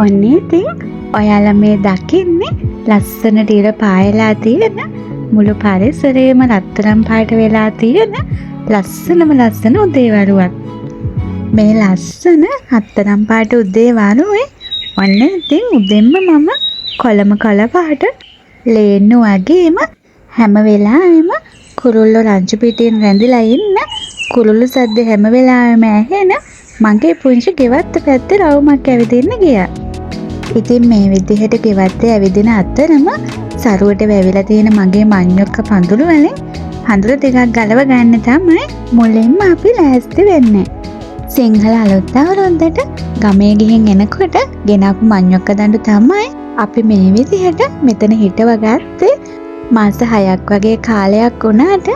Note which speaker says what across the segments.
Speaker 1: ඔන්න ඉතින් ඔයාලා මේ දකින්නේ ලස්සනට ඉර පායලා තියෙන මුළු පරිසරයම රත්තරන් පාට වෙලා තියෙන ලස්සනම ලස්සන උදේවරුවක්. මේ ලස්සන රත්තරන් පාට උදේවරුවේ ඔන්න ඉතින් උදෙන්ම මම කොළම කොළ පාට ලේන්නු වගේම හැම වෙලාවෙම කුරුල්ලෝ රංචු පිටින් රැඳිලා ඉන්න කුරුල්ලු සද්ද හැම වෙලාවෙම ඇහෙන මගේ පුංචි ගෙවත්ත පැත්තේ රවුමක් ඇවිදින්න ගියා. ඉතින් මේ විදිහට ගෙවත්තේ ඇවිදින අතරම සරුවට වැවිලා තියෙන මගේ මඤ්ඤොක්ක පඳුරු වලින් පඳුරු ටිකක් ගලව ගන්න තමයි මුලින්ම අපි ලෑස්ති වෙන්නේ. සිංහල අලුත් අවුරුද්දට ගමේ ගිහින් එනකොට ගෙනාපු මඤ්ඤොක්ක දඬු තමයි අපි මේ විදිහට මෙතන හිටව ගත්තේ. මාස 6ක් වගේ කාලයක් වුණාට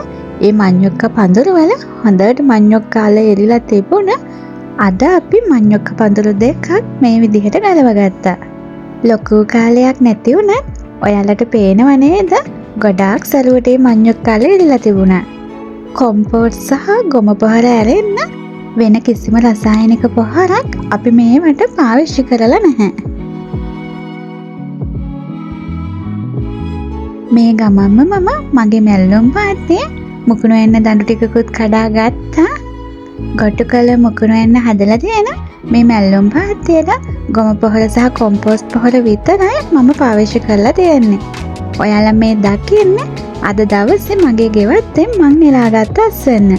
Speaker 1: ඒ මඤ්ඤොක්ක පඳුරු වල හොඳට මඤ්ඤොක්ක අල එරිලා තිබුණා. අද අපි මඤ්ඤොක්ක පඳුරු දෙකක් මේ විදිහට ගලව ගත්තා. ලොකු කාලයක් නැති වුණත් ඔයාලට පේනව නේද? ගොඩාක් සරුවට මේ මඤ්ඤොක්ක අල එරිලා තිබුණා. කොම්පෝස්ට් සහ ගොම පොහොර ඇරෙන්න වෙන කිසිම රසායනික පොහොරක් අපි මේවට පාවිච්චි කරලා නැහැ. මේ ගමන්ම මම මගේ මැල්ලුම් පාත්තේ මුකුණු එන්න දඬු ටිකකුත් කඩා ගත්තා. ගොටු කළ මුකුණු එන්න හදලා තියෙන මේ මැල්ලුම් පාත්තේට ගොම පොහොර සහ කොම්පෝස්ට් පොහොර විතරයි මම පාවිච්චි කරලා තියෙන්නේ. ඔයාලා මේ දකින්නේ අද දවසේ මගේ ගෙවත්තෙන් මං නෙලාගත්ත අස්වැන්න.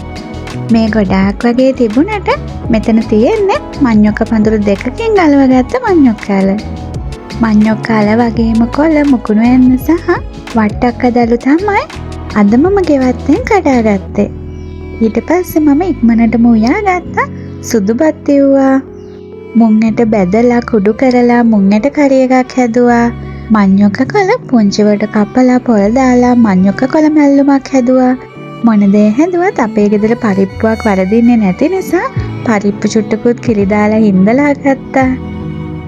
Speaker 1: මේ ගොඩාක් වගේ තිබුණට මෙතන තියෙන්නේ මඤ්ඤොක්ක පඳුරු දෙකකින් ගලවගත්ත මඤ්ඤොක්ක අල. මඤ්ඤොක්ක අල වගේම කොළ මුකුණු එන්න සහ වට්ටක්ක දළු තමයි අද මම ගෙවත්තෙන් කඩාගත්තේ. ඊට පස්සේ මම ඉක්මනටම උයාගත්තා සුදු බත් ඉව්වා. මුං ඇට බැදලා කුඩු කරලා මුං ඇට කරි එකක් හැදුවා. මඤ්ඤොක්ක කොළ පුංචිවට කපලා පොල් දාලා මඤ්ඤොක්ක කොළ මැල්ලුමක් හැදුවා. මොන දේ හැදුවත් අපේ ගෙදර පරිප්පුවක් වරදින්නේ නැති නිසා පරිප්පු චුට්ටකුත් කිරි දාලා හින්දලා ගත්තා.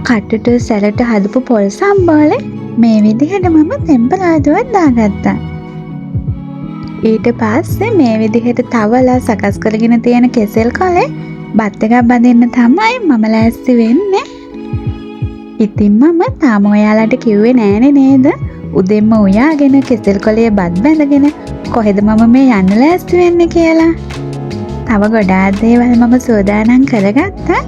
Speaker 1: කටුට සැරට හදපු පොල් සම්බෝලේ මේ විදිහට මම තෙම්පරාදුවක් දාගත්තා. ඊට පස්සේ මේ විදිහට තවලා සකස් කරගෙන තියෙන කෙසෙල් කොලේ බත් එකක් බඳින්න තමයි මම ලෑස්ති වෙන්නේ. ඉතින් මම තාම ඔයාලට කිව්වේ නෑනේ නේද? උදෙන්ම උයාගෙන කෙසෙල් කොලේ බත් බැඳගෙන කොහෙද මම මේ යන්න ලෑස්ති වෙන්නේ කියලා. තව ගොඩාක් දේවල් මම සූදානම් කරගත්තා.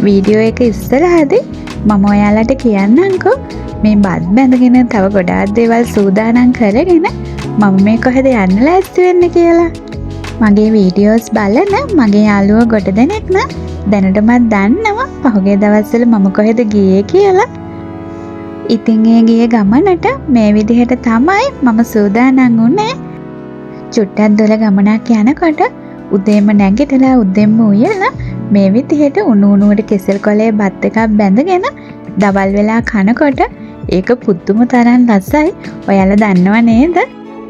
Speaker 1: වීඩියෝ එක ඉස්සරහදී මම ඔයාලට කියන්නම්කෝ මේ බත් බැඳගෙන තව ගොඩාක් දේවල් සූදානම් කරගෙන මම මේ කොහෙද යන්න ලෑස්ති වෙන්නේ කියලා. මගේ වීඩියෝස් බලන මගේ යාළුවෝ ගොඩ දෙනෙක් නම් දැනටමත් දන්නවා පහුගිය දවස්වල මම කොහෙද ගියේ කියලා. ඉතින් ඒ ගිය ගමනට මේ විදිහට තමයි මම සූදානම් වුණේ. චුට්ටක් දුර ගමනක් යනකොට උදේම නැගිටලා උදෙන්ම උයලා මේ විදිහට උණු උණුවට කෙසෙල් කොලේ බත් එකක් බැඳගෙන දවල් වෙලා කනකොට ඒක පුදුම තරම් රසයි. ඔයාලා දන්නව නේද?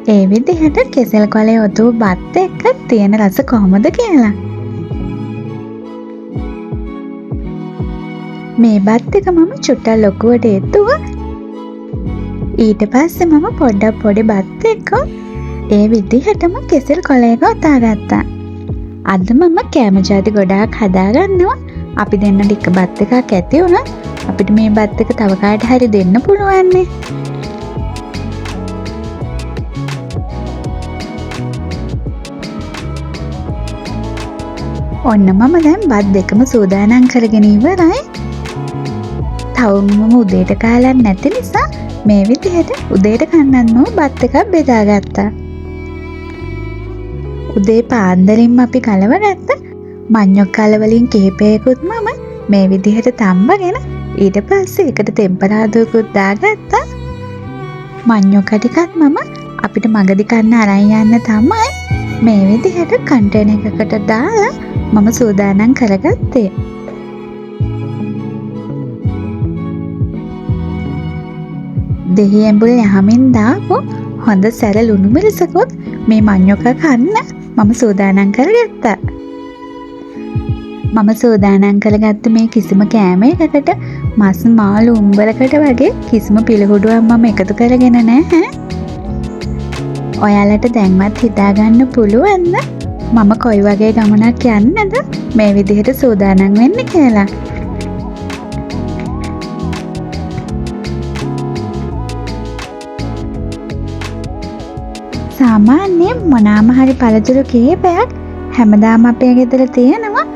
Speaker 1: ඒ විදිහට කෙසෙල් කොලේ ඔතුව බත් එක්ක තියෙන රස කොහොමද කියලා. මේ බත් එක මම චුට්ටක් ලොකුවට එතුවා. ඊට පස්සේ මම පොඩ්ඩක් පොඩි බත් එක්ක ඒ විදිහටම කෙසෙල් කොලයක ඔතාගත්තා. අද මම කෑම ජාති ගොඩාක් හදාගන්නවා. අපි දෙන්න ටික බත් එකක් ඇති වුණත් අපිට මේ බත් එක තව කාට හරි දෙන්න පුළුවන්නේ. ඔන්න මම දැන් බත් දෙකම සූදානම් කරගෙන ඉවරයි. තවම මම උදේට කාලක් නැති නිසා මේ විදිහට උදේට කන්නත් මම බත් එකක් බෙදාගත්තා. උදේ පාන්දරින්ම අපි කලවගත්ත මඤ්ඤොක්ක අල වලින් කිහිපයකුත් මම මේ විදිහට තම්බගෙන ඊට පස්සේ එකට තෙම්පරාදුවකුත් දාගත්තා. මඤ්ඤොක්ක ටිකත් මම අපිට මගදී කන්න අරන් යන්න තමයි මේ විදිහට කන්ටේනර් එකකට දාලා මම සූදානම් කරගත්තේ. දෙහි ඇඹුල් යහමින් දාපු හොඳ සැර ලුණු මිරිසකුත් මේ මඤ්ඤොක්ක කන්න මම සූදානම් කරගත්තා. මම සූදානම් කරගත්ත මේ කිසිම කෑම එකකට මස් මාළු උම්බලකට වගේ කිසිම පිළිහුඩුවක් මම එකතු කරගෙන නැහැ. ඔයාලට දැන්වත් හිතාගන්න පුළුවන්ද මම කොයි වගේ ගමනක් යන්නද මේ විදිහට සූදානම් වෙන්නේ කියලා? සාමාන්‍යයෙන් මොනාම හරි පළතුරු කිහිපයක් හැමදාම අපේ ගෙදර තියෙනවා.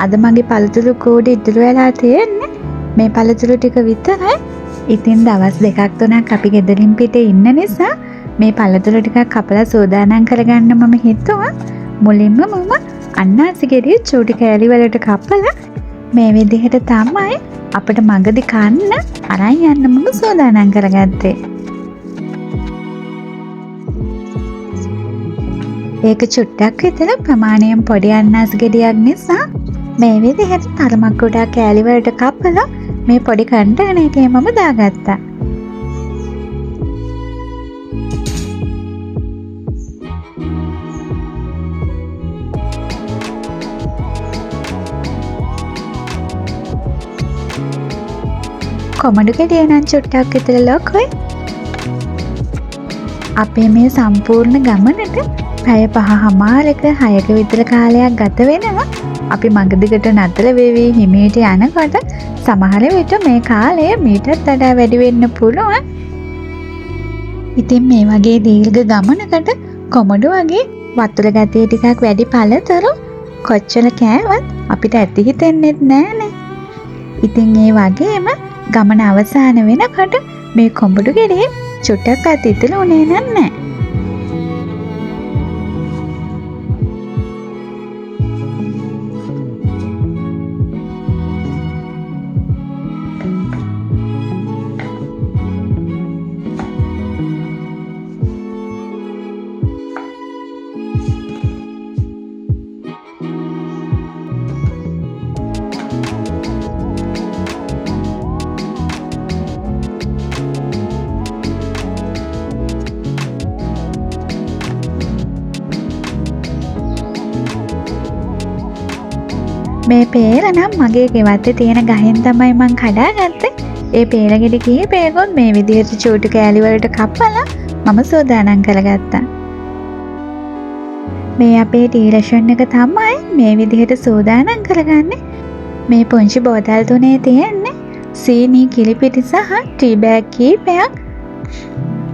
Speaker 1: අද මගේ පළතුරු කූඩ ඉතුරු වෙලා තියෙන්නේ මේ පළතුරු ටික විතරයි. ඉතින් දවස් දෙකක් තුනක් අපි ගෙදරින් පිට ඉන්න නිසා මේ පළතුරු ටිකක් කපලා සූදානම් කරගන්න මම හිතුවා. මුලින්ම මම අන්නාසි ගෙඩිය චූටි කෑලි වලට කපලා මේ විදිහට තමයි අපිට මගදී කන්න අරන් යන්න මම සූදානම් කරගත්තේ. ඒක චුට්ටක් විතර ප්‍රමාණයෙන් පොඩි අන්නාසි ගෙඩියක් නිසා මේ විදිහට තරමක් කුඩා කෑලි වලට කපලා මේ පොඩි කන්ටේනර් එකේ මම දාගත්තා. කොමඩු ගෙඩිය නම් චුට්ටක් විතර ලොකුයි. අපේ මේ සම්පූර්ණ ගමනට පැය 5.5ක 6ක විතර කාලයක් ගත වෙනවා. අපි මග දිගට නතර වෙවි හිමීට යනකොට සමහර විට මේ කාලය මීටත් වඩා වැඩි වෙන්න පුළුවන්. ඉතින් මේ වගේ දීර්ඝ ගමනකට කොමඩු වගේ වතුර ගතිය ටිකක් වැඩි පළතුරු කොච්චර කෑවත් අපිට ඇති හිතෙන්නෙත් නෑනේ. ඉතින් ඒ වගේම ගමන අවසාන වෙනකොට මේ කොමඩු ගෙඩිය චුට්ටක්වත් ඉතුරු වුණේ නම් නෑ. මේ පේර නම් මගේ ගෙවත්තේ තියෙන ගහෙන් තමයි මං කඩාගත්තේ. ඒ පේර ගෙඩි කිහිපයකොත් මේ විදිහට චූටි කෑලි වලට කපලා මම සූදානම් කරගත්තා. මේ අපේ ටී රේෂන් එක තමයි මේ විදිහට සූදානම් කරගන්නේ. මේ පුංචි බෝතල් තුනේ තියෙන්නේ සීනි, කිරිපිටි සහ ටී බෑග් කිහිපයක්.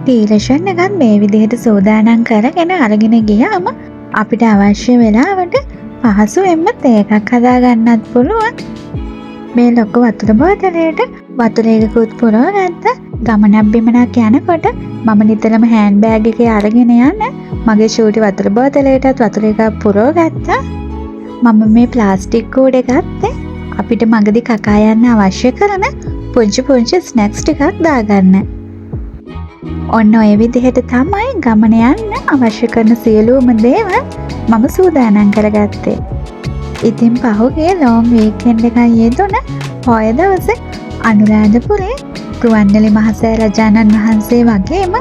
Speaker 1: ටී රේෂන් එකත් මේ විදිහට සූදානම් කරගෙන අරගෙන ගියාම අපිට අවශ්‍ය වෙලාවට පහසුවෙන්ම තේ එකක් හදාගන්නත් පුළුවන්. මේ ලොකු වතුර බෝතලයට වතුර එකකුත් පුරවගත්තා. ගමනක් බිමනක් යනකොට මම නිතරම හෑන්ඩ් බෑග් එකේ අරගෙන යන මගේ චූටි වතුර බෝතලයටත් වතුර එකක් පුරවගත්තා. මම මේ ප්ලාස්ටික් කූඩේ ගත්තේ අපිට මගදී කකා යන්න අවශ්‍ය කරන පුංචි පුංචි ස්නැක්ස් ටිකක් දාගන්න. ඔන්න ඔය විදිහට තමයි ගමන යන්න අවශ්‍ය කරන සියලුම දේවල් මම සූදානම් කරගත්තේ. ඉතින් පහුගිය ලොං වීකෙන්ඩ් එකක් යෙදුන පොය දවසේ අනුරාධපුරේ රුවන්වැලි මහසෑය රජාණන් වහන්සේ වගේම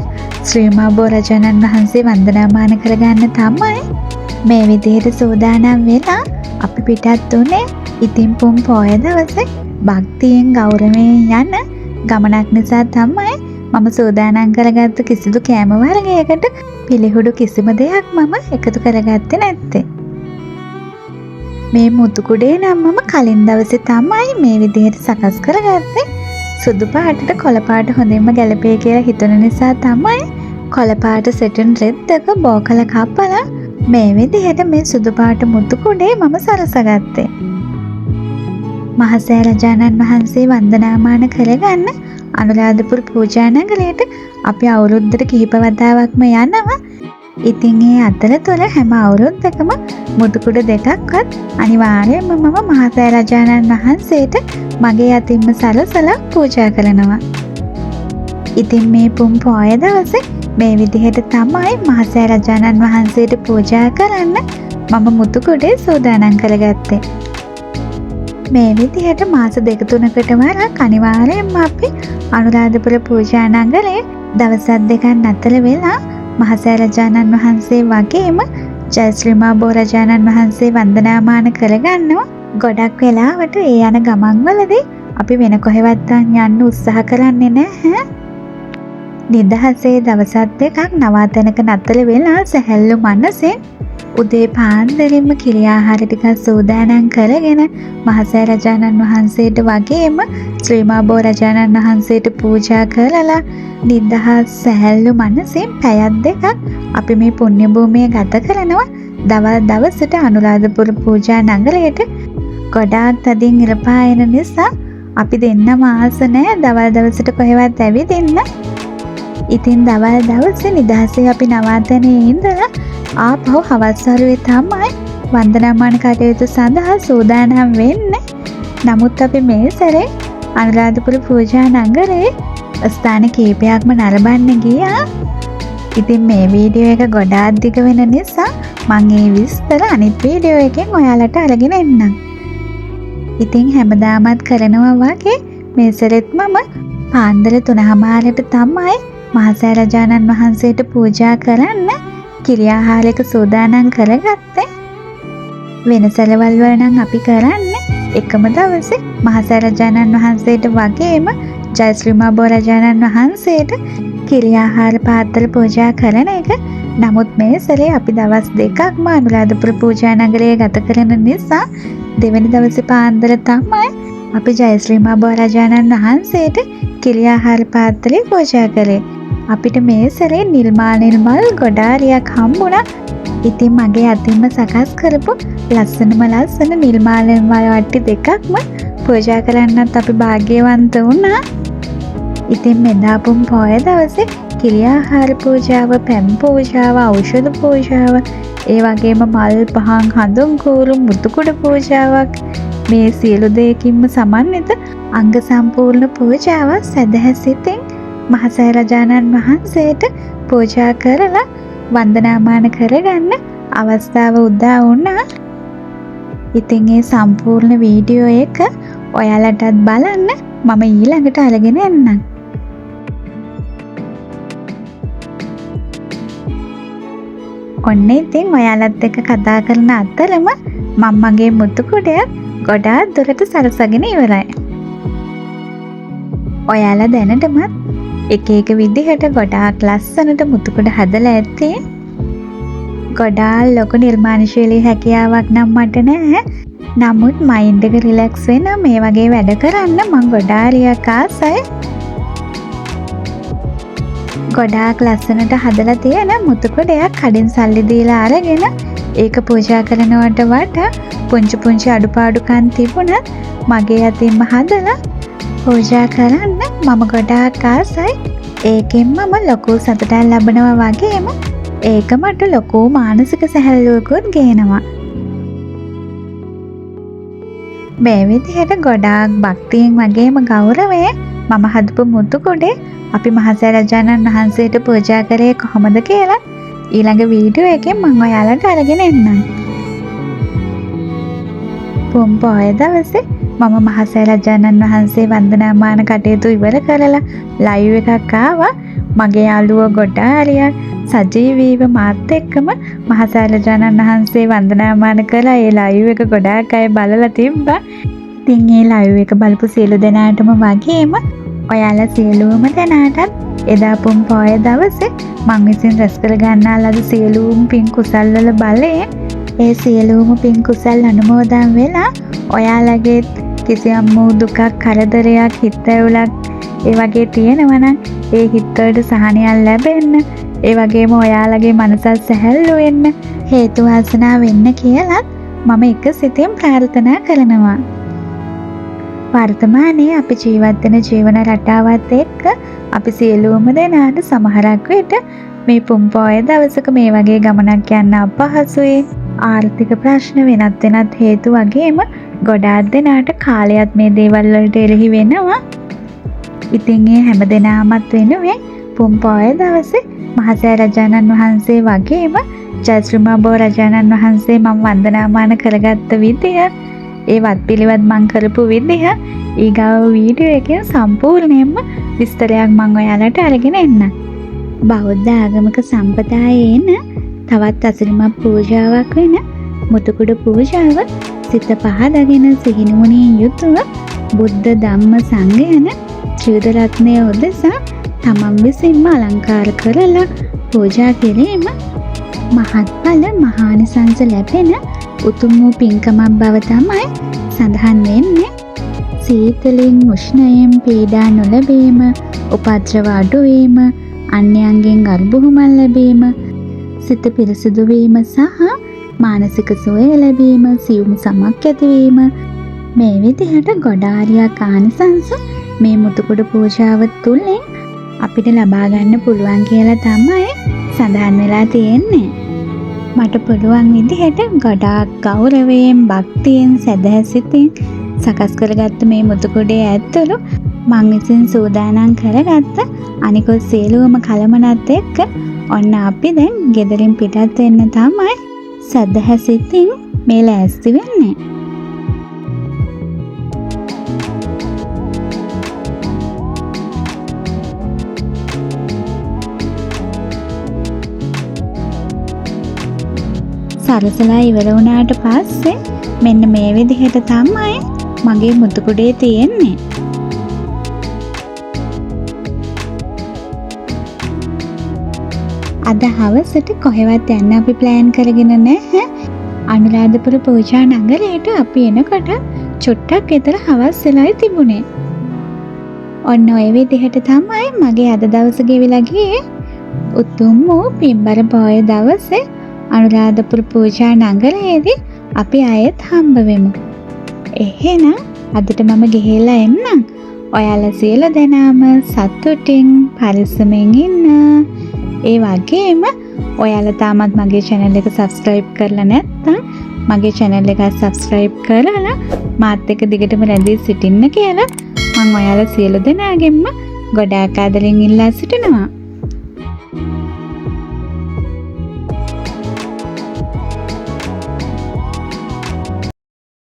Speaker 1: ශ්‍රී මා බෝරජාණන් වහන්සේ වන්දනාමාන කරගන්න තමයි මේ විදිහට සූදානම් වෙලා අපි පිටත් වුණේ. ඉතින් පුම් පොය දවසේ භක්තියෙන් ගෞරවයෙන් යන ගමනක් නිසා තමයි මම සූදානම් කරගත්තු කිසිදු කෑම වර්ගයකට පිළිහුඩු කිසිම දෙයක් මම එකතු කරගත්තේ නැත්තේ. මේ මුතු කුඩේ නම් මම කලින් දවසේ තමයි මේ විදිහට සකස් කරගත්තේ. සුදු පාටට කොළ පාට හොඳින්ම ගැලපේ කියලා හිතුන නිසා තමයි කොළ පාට සෙටන් රෙද්දක බෝකල කපලා මේ විදිහට මේ සුදු පාට මුතු කුඩේ මම සරසගත්තේ. මහසෑය රජාණන් වහන්සේ වන්දනාමාන කරගන්න අනුරාධපුර පූජා නගරයට අපි අවුරුද්දට කිහිප වතාවක්ම යනවා. ඉතින් ඒ අතරතුර හැම අවුරුද්දකම මුතුකුඩ දෙකක්වත් අනිවාර්යයෙන්ම මම මහසෑය රජාණන් වහන්සේට මගේ අතින්ම සරසලා පූජා කරනවා. ඉතින් මේ පුම් පෝය දවසේ මේ විදිහට තමයි මහසෑය රජාණන් වහන්සේට පූජා කරන්න මම මුතුකුඩේ සූදානම් කරගත්තේ. මේ විදිහට මාස දෙක තුනකට වරක් අනිවාර්යයෙන්ම අපි අනුරාධපුර පූජා නගරේ දවසක් දෙකක් නතර වෙලා මහසෑය රජාණන් වහන්සේ වගේම ජයශ්‍රී මා බෝරජාණන් වහන්සේ වන්දනාමාන කරගන්නවා. ගොඩක් වෙලාවට ඒ යන ගමන්වලදී අපි වෙන කොහෙවත් යන්න උත්සාහ කරන්නේ නැහැ. නිදහසේ දවසක් දෙකක් නවාතැනක නතර වෙලා සැහැල්ලු මනසෙන් උදේ පාන්දරින්ම කිරි ආහාර ටිකක් සූදානම් කරගෙන මහසෑය රජාණන් වහන්සේට වගේම ශ්‍රී මා බෝරජාණන් වහන්සේට පූජා කරලා නිදහස් සැහැල්ලු මනසින් පැයක් දෙකක් අපි මේ පුණ්‍ය භූමිය ගත කරනවා. දවල් දවසට අනුරාධපුර පූජා නගරයට ගොඩාක් තදින් ඉර පායන නිසා අපි දෙන්නම ආස නෑ දවල් දවසට කොහෙවත් ඇවිදින්න. ඉතින් දවල් දවසේ නිදහසේ අපි නවාතැනේ ඉඳලා ආපහු හවස් වරුවේ තමයි වන්දනාමාන කටයුතු සඳහා සූදානම් වෙන්නේ. නමුත් අපි මේ සැරේ අනුරාධපුර පූජා නගරේ ස්ථාන කීපයක්ම නරඹන්න ගියා. ඉතින් මේ වීඩියෝ එක ගොඩාක් දිග වෙන නිසා මං ඒ විස්තර අනිත් වීඩියෝ එකෙන් ඔයාලට අරගෙන එන්නම්. ඉතින් හැමදාමත් කරනවා වගේ මේ සැරෙත් මම පාන්දර 3:30ට තමයි මහසෑය රජාණන් වහන්සේට පූජා කරන්න කිරි ආහාරයක සූදානම් කරගත්තේ. වෙන සැරවල් වල නම් අපි කරන්නේ එකම දවසේ මහසෑය රජාණන් වහන්සේට වගේම ජයශ්‍රී මා බෝරජාණන් වහන්සේට කිරි ආහාර පාත්‍ර පූජා කරන එක. නමුත් මේ සැරේ අපි දවස් දෙකක්ම අනුරාධපුර පූජා නගරයේ ගත කරන නිසා දෙවෙනි දවසේ පාන්දර තමයි අපි ජයශ්‍රී මා බෝරජාණන් වහන්සේට කිරි ආහාර පාත්‍රය පූජා කරේ. අපිට මේ සැරේ නිල්මාල් ගොඩාරියක් හම්බුණා. ඉතින් මගේ අතින්ම සකස් කරපු ලස්සනම ලස්සන නිල්මාල් වට්ටි දෙකක්ම පූජා කරන්නත් අපි භාග්‍යවන්ත වුණා. ඉතින් මෙදා පුම් පොය දවසේ කිරි ආහාර පූජාව, පැන් පූජාව, ඖෂධ පූජාව, ඒ වගේම මල් පහන් හඳුන් කූරු මුතුකුඩ පූජාවක් මේ සියලු දෙයකින්ම සමන්විත අංග සම්පූර්ණ පූජාවක් සැදැහැ සිතින් මහසෑය රජාණන් වහන්සේට පූජා කරලා වන්දනාමාන කරගන්න අවස්ථාව උදා වුණා. ඉතින් ඒ සම්පූර්ණ වීඩියෝ එක ඔයාලටත් බලන්න මම ඊළඟට අරගෙන එන්නම්. ඔන්න ඉතින් ඔයාලත් එක්ක කතා කරන අතරම මම මගේ මුතු කුඩයක් ගොඩාක් දුරට සරසගෙන ඉවරයි. ඔයාලා දැනටමත් එක එක විදිහට ගොඩාක් ලස්සනට මුතු කුඩ හදලා ඇති. ගොඩාක් ලොකු නිර්මාණශීලී හැකියාවක් නම් මට නෑ. නමුත් මයින්ඩ් එක රිලැක්ස් වෙන මේ වගේ වැඩ කරන්න මං ගොඩාරියක් ආසයි. ගොඩාක් ලස්සනට හදලා තියෙන මුතු කුඩයක් කඩෙන් සල්ලි දීලා අරගෙන ඒක පූජා කරනවට වඩා පුංචි පුංචි අඩුපාඩුකම් තිබුණත් මගේ අතින්ම හදලා පූජා කරන්න මම ගොඩාක් ආසයි. ඒකෙන් මම ලොකු සතුටක් ලබනවා වගේම ඒක මට ලොකු මානසික සැහැල්ලුවකුත් ගේනවා. මේ විදිහට ගොඩාක් භක්තියෙන් වගේම ගෞරවයෙන් මම හදපු මුතු කුඩේ අපි මහසෑය රජාණන් වහන්සේට පූජා කරේ කොහොමද කියලා ඊළඟ වීඩියෝ එකෙන් මං ඔයාලට අරගෙන එන්නම්. පුම් පොය දවසේ මම මහසෑය රජාණන් වහන්සේ වන්දනාමාන කටයුතු ඉවර කරලා ලයිව් එකක් ආවා. මගේ යාළුවෝ ගොඩාරියක් සජීවීව මාත් එක්කම මහසෑය රජාණන් වහන්සේ වන්දනාමාන කළා. ඒ ලයිව් එක ගොඩාක් අය බලලා තිබ්බා. ඉතින් ඒ ලයිව් එක බලපු සියලු දෙනාටම වගේම ඔයාලා සියලුම දෙනාටත් එදා පුම් පොය දවසේ මං විසින් රැස් කර ගන්නා ලද සියලුම පින් කුසල් වල බලයෙන් ඒ සියලුම පින් කුසල් අනුමෝදන් වෙලා ඔයාලගේ කිසියම් වූ දුකක් කරදරයක් හිත ඇවුලක් ඒ වගේ තියෙනවා නම් ඒ හිත වලට සහනයක් ලැබෙන්න, ඒ වගේම ඔයාලගේ මනසත් සැහැල්ලු වෙන්න හේතු වාසනා වෙන්න කියලා මම එක සිතින් ප්‍රාර්ථනා කරනවා. වර්තමානයේ අපි ජීවත් වෙන ජීවන රටාවත් එක්ක අපි සියලුම දෙනාට සමහරක් විට මේ පුම් පොය දවසක මේ වගේ ගමනක් යන්න අපහසුයි. ආර්ථික ප්‍රශ්න වෙනත් වෙනත් හේතු වගේම ගොඩාක් දෙනාට කාලයත් මේ දේවල් වලට එරෙහි වෙනවා. ඉතින් ඒ හැම දෙනාමත් වෙනුවෙන් පුම් පොය දවසේ මහසෑය රජාණන් වහන්සේ වගේම ජයශ්‍රී මා බෝරජාණන් වහන්සේ මම වන්දනාමාන කරගත්ත විදිය, ඒ වත් පිළිවෙත් මං කරපු විදිහ ඊගාව වීඩියෝ එකෙන් සම්පූර්ණයෙන්ම විස්තරයක් මං ඔයාලට අරගෙන එන්නම්. බෞද්ධ ආගමික සම්ප්‍රදායේ එන තවත් අසිරිමත් පූජාවක් වෙන මුතුකුඩ පූජාව සිත පහදගෙන සිහිනුවණින් යුතුව බුද්ධ ධම්ම සංඝ යන ත්‍රිවිධ රත්නය උදෙසා තමන් විසින්ම අලංකාර කරලා පූජා කිරීම මහත්ඵල මහානිසංස ලැබෙන උතුම් වූ පින්කමක් බව තමයි සඳහන් වෙන්නේ. සීතලින් උෂ්ණයෙන් පීඩා නොලැබීම, උපද්‍රව අඩුවීම, අන්‍යයන්ගෙන් ගරු බුහුමන් ලැබීම, සිත පිරිසිදු වීම සහ මානසික සුවය ලැබීම, සියුම් සමක් ඇතිවීම මේ විදිහට ගොඩාරියක් ආනිසංස මේ මුතුකුඩු පූජාව තුළින් අපිට ලබා ගන්න පුළුවන් කියලා තමයි සඳහන් වෙලා තියෙන්නේ. මට පුළුවන් විදිහට ගොඩාක් ගෞරවයෙන්, භක්තියෙන්, සැදැහැසිතින් සකස් කරගත්ත මේ මුතුකුඩේ ඇතුළු මං විසින් සූදානම් කරගත්ත අනිකුත් සියලුම කලමනත් එක්ක ඔන්න අපි දැන් ගෙදරින් පිටත් වෙන්න තමයි සැදැහැසිතින් මේ ලෑස්ති වෙන්නේ. සරසලා ඉවර වුණාට පස්සේ මෙන්න මේ විදිහට තමයි මගේ මුතුකුඩේ තියෙන්නේ. අද හවසට කොහෙවත් යන්න අපි ප්ලෑන් කරගෙන නැහැ. අනුරාධපුර පූජා නගරයට අපි එනකොට චුට්ටක් විතර හවස් වෙලායි තිබුණේ. ඔන්න ඔය විදිහට තමයි මගේ අද දවස ගෙවිලා ගියේ. උතුම් වූ පින්බර පොහොය දවසේ අනුරාධපුර පූජා නගරයේදී අපි ආයෙත් හම්බ වෙමු. එහෙනම් අදට මම ගිහිල්ලා එන්නම්. ඔයාලා සියලු දෙනාම සතුටින් පරිස්සමෙන් ඉන්න. ඒ වගේම ඔයාලා තාමත් මගේ channel එක subscribe කරලා නැත්නම් මගේ channel එක subscribe කරලා මාත් එක්ක දිගටම රැඳී සිටින්න කියලා මං ඔයාලා සියලු දෙනාගෙන්ම ගොඩාක් ආදරෙන් ඉල්ලා සිටිනවා.